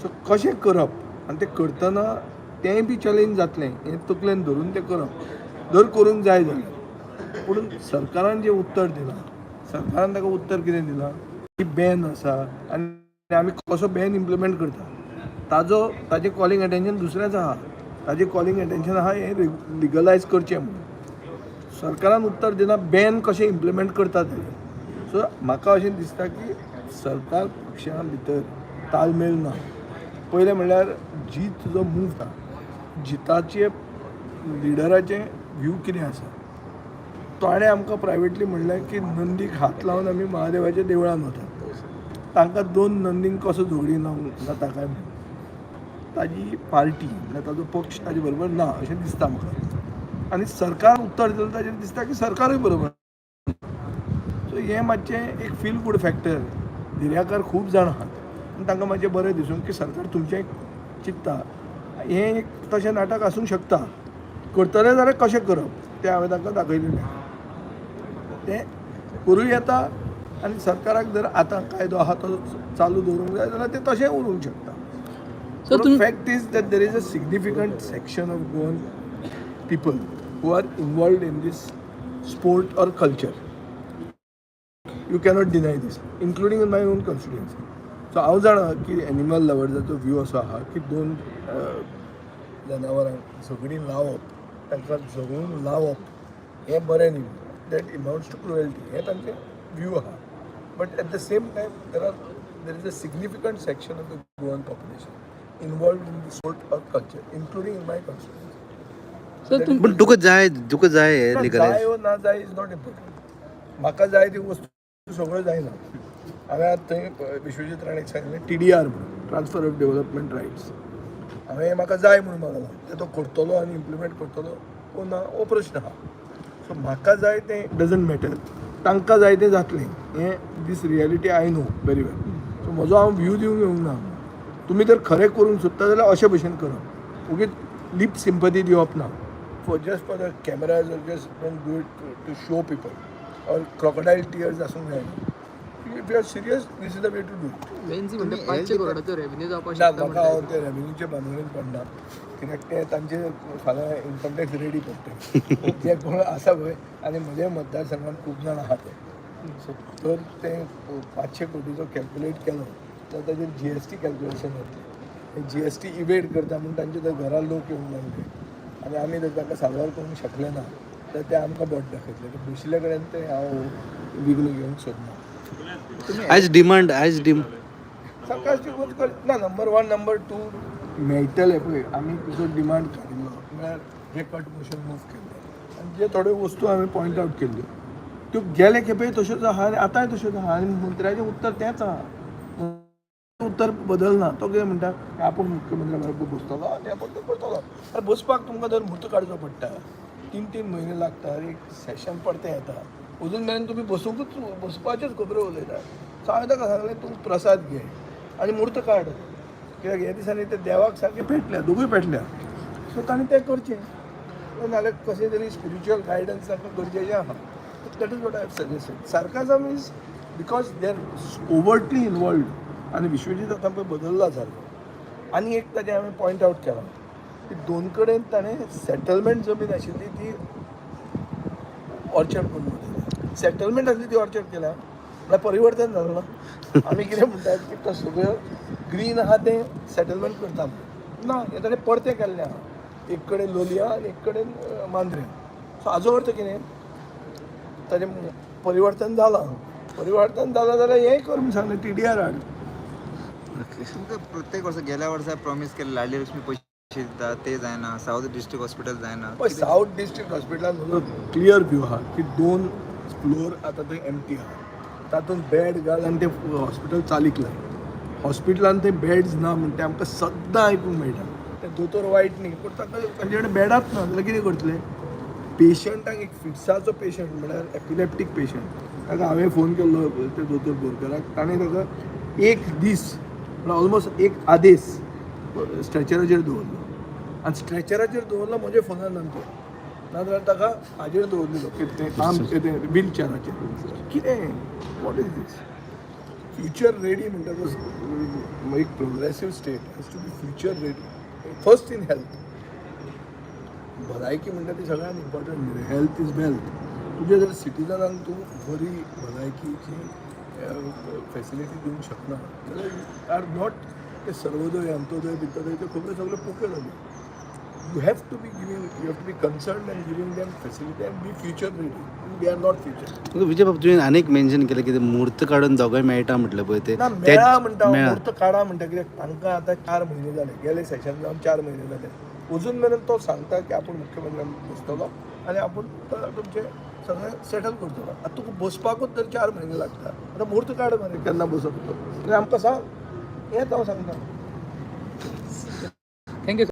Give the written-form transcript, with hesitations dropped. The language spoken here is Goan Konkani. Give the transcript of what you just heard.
सो कशें करप आनी तें करतना तेंय बी चॅलेंज जातलें हें तकलेन धरून तें करप जर करूंक जाय जाल्यार. पूण सरकारान जें उत्तर दिलां, सरकारान ताका उत्तर कितें दिलां की बॅन आसा आनी आमी कसो बॅन इम्प्लिमेंट करता ताजो ताजें कॉलिंग अटेंशन दुसरेंच आहा. ताजें कॉलिंग अटेंशन आहा हें लिगलायज करचें म्हणून. सरकारान उत्तर दिना बॅन कशें इम्प्लिमेंट करता तें. सो म्हाका अशें दिसता की सरकार पक्षा भितर तालमेल ना. पयलें म्हणल्यार जीत जो मूव आहा, जिताचे लिडराचें व्यू कितें आसा, ताणें आमकां प्रायवेटली म्हणलें की नंदीक हात लावन आमी महादेवाच्या देवळान वतात, तांकां दोन नंदींक कसो झगडीं लावंक जाता काय म्हणून. ताजी पार्टी म्हळ्यार ताजो पक्ष ताजे बरोबर ना अशें दिसता म्हाका. आनी सरकार उत्तर दिलां ताजेर दिसता की सरकारूय बरोबर. सो हें मातशें एक फील गूड फॅक्टर. धिरयाकार खूब जाण आहात आनी तांकां मातशें बरें दिसूं की सरकार तुमचें चिंत्ता. हें एक तशें नाटक आसूंक शकता. करतले जाल्यार कशें करप तें हांवें तांकां दाखयलेलें, तें करूं येता. आनी सरकाराक जर आतां कायदो आहा तो चालू दवरूंक जाय जाल्यार तें तशें उरूंक शकता. सो तुम Fact is that there is a significant section of Goan people who are involved in this sport or culture. You cannot deny this, including in my own constituency. So हांव जाणा की एनिमल लवर्साचो व्यू असो आहा की दोन जनावरांक झगडीं लावप, तांकां झगडूंक लावप हें बरें न्ही, that amounts to cruelty, हें तांचें व्यू आहा. But at the same time there is a significant section of the Goan population involved in the sport or culture, including in my constituency. Sir तुम पण तुका जाय हे लिगलायज? जाय वो ना जाय is not important. म्हाका जाय ती वस्तू सगळ्यो जायना. हांवें आतां थंय विश्वजीत राणेक सांगलें, टीडीआर म्हणून, ट्रान्सफर ऑफ डेव्हलपमेंट रायट्स, हांवें म्हाका जाय म्हणून मागलां. ते तो करतलो आनी इम्प्लिमेंट करतलो वो ना हो प्रश्न आहा. सो म्हाका जाय तें डजंट मॅटर, तांकां जाय तें जातलें हें, this reality I know very well. So म्हजो हांव व्यू दिवंक येवंक ना. तुमी जर खरें करूंक सोदता जाल्यार अशे भशेन करप, ओगीच लिप सिंपती दिवप ना for just for the cameras or just don't do it to show people or crocodile tears आसूंक जायना. If you are serious, this is the way to do it. वेन्सी म्हणटा 500 करोडाचो रेव्हेन्यू जावपाक ना. शकता म्हाका म्हणटा. हांव ते रेव्हेन्यूचे भानगडीन पडना, कित्याक ते तांचे फाल्यां इन्कम टॅक्स रेडी पडटा जे कोण आसा पळय. आनी म्हज्या मतदारसंघात खूब जाण आहा ते. सो तर ते 500 कोटीचो कॅल्क्युलेट केलो जाल्यार ताजेर जीएसटी कॅल्क्युलेशन येतलें. जीएसटी इवेड करता म्हूण तांचे जर घरा लोक येवंक लागले आनी आमी जर तांकां साल्वार करूंक शकले ना तर ते आमकां बोट दाखयतले. ते बशिल्ले कडेन ते हांव विघ्न घेवंक सोदना. आयज डिम सरकारची वच कर ना, नंबर वन. नंबर टू, मेळटले पळय. आमी जो डिमांड काडिल्लो म्हळ्यार जे कट मोशन मूव केल्ले आनी जे थोड्यो वस्तू हांवें पॉयंट आवट केल्ल्यो, त्यो गेले खेपे तश्योच आहा आनी आतांय तश्योच आहा. आनी मंत्र्याचें उत्तर तेंच आहा, उत्तर बदलना. तो कितें म्हणटा की आपूण मुख्यमंत्र्या बरोबर बसतलो आनी आपूण तें करतलो. आरे, बसपाक तुमकां जर म्हूर्त काडचो पडटा, तीन तीन म्हयने लागता, एक सेशन परतें येता, अजून मेरेन तुमी बसूंकूच बसपाच्योच खबरो उलयतात. सो हांवें ताका सांगलें, तूं प्रसाद घे आनी म्हूर्त काड, कित्याक ह्या दिसांनी ते देवाक सारके पेटल्या, दोगूय पेटल्या. सो ताणें तें करचें, नाल्यार कशें तरी स्पिरिच्युअल गायडन्स तांकां गरजेचें आहा. That is what I have suggested. Sarcasm is because they are overtly involved. आनी विश्वजीत आतां पळय बदलला सारको. आनी एक ताजें हांवें पॉयंट आवट केलां की दोन कडेन ताणें सेटलमेंट जमीन आशिल्ली ती ऑर्चर्ड करून उडयली. सेटलमेंट आसली ती ऑर्चर्ड केल्या म्हळ्यार परिवर्तन जालें ना. आमी कितें म्हणटात की तो सगळ्यो ग्रीन आहा तें सेटलमेंट करता म्हणून. ना, हें ताणें परतें केल्लें आहा, एक कडेन लोलया आनी एक कडेन मांद्रें. सो हाजो अर्थ कितें? ताजें परिवर्तन जालां. परिवर्तन जालां जाल्यार हेंय कर म्हूण सांगलें, टीडीआर हाड. तुमकां प्रत्येक वर्सा, गेल्या वर्सा प्रॉमीस केल्ले लाडली लक्ष्मी पयशे दिता, ते जायना. सावथ डिस्ट्रिक्ट हॉस्पिटल जायना. पळय, सावथ डिस्ट्रिक्ट हॉस्पिटलान म्हजो क्लियर व्यू आहा की दोन फ्लोर आतां थंय एमटी आहा, तातूंत बेड घाल आनी तें हॉस्पिटल चालीक लाय. हॉस्पिटलान थंय बेड्स ना म्हण तें आमकां सद्दां आयकूंक मेळटा. ते दोतोर वायट न्ही, पूण तांकां तांचे कडेन बेडाच ना जाल्यार कितें करतले? पेशंटाक, एक फिट्साचो पेशंट म्हळ्यार एपिलेप्टीक पेशंट, ताका हांवें फोन केल्लो ते दोतोर बोरकराक, ताणें ताका एक दीस म्हळ्यार ऑलमोस्ट एक आदेस स्ट्रेचराचेर दवरलो. आनी स्ट्रेचराचेर दवरलो म्हज्या फोना नंतर, नाजाल्यार ताका हाजेर दवरलेलो, कितें तें आर्म, तें व्हील चॅराचेर. कितें, what is this? Future ready म्हणटा तो एक progressive state has to be future ready first in health. भलायकी म्हणटा ती सगळ्यात इम्पॉर्टंट. Health is wealth. तुज्या जर सिटीजनांक तूं बरी भलायकीची फॅसिलिटी दिवंक शकना जाल्यार are not ते सर्वोदय, अंत्योदय, बित्तोदय त्यो खबऱ्यो सगळ्यो पोक्यो जाल्यो. You have to be giving, you have to be concerned and giving them facility and be future ready. They are not future. Vijay बाब, तुवें आनीक मेन्शन केलें की ते म्हूर्त काडून दोगांय मेळटा म्हटलें पळय ते ना, मेळा म्हणटा. मेळा. म्हूर्त काडा म्हणटा कित्याक तांकां आतां 4 म्हयने जाले, गेले सेशन जावन 4 म्हयने जाले, अजून मेरेन तो सांगता की आपूण मुख्यमंत्र्यान बसतलो आनी आपूण तुमचें सगळें सेटल करतलो. आतां तुका बसपाकूच तर 4 म्हयने लागता, आतां म्हूर्त काड मरे, केन्ना बसप तो आनी आमकां सांग, हेंच हांव सांगता. Thank you.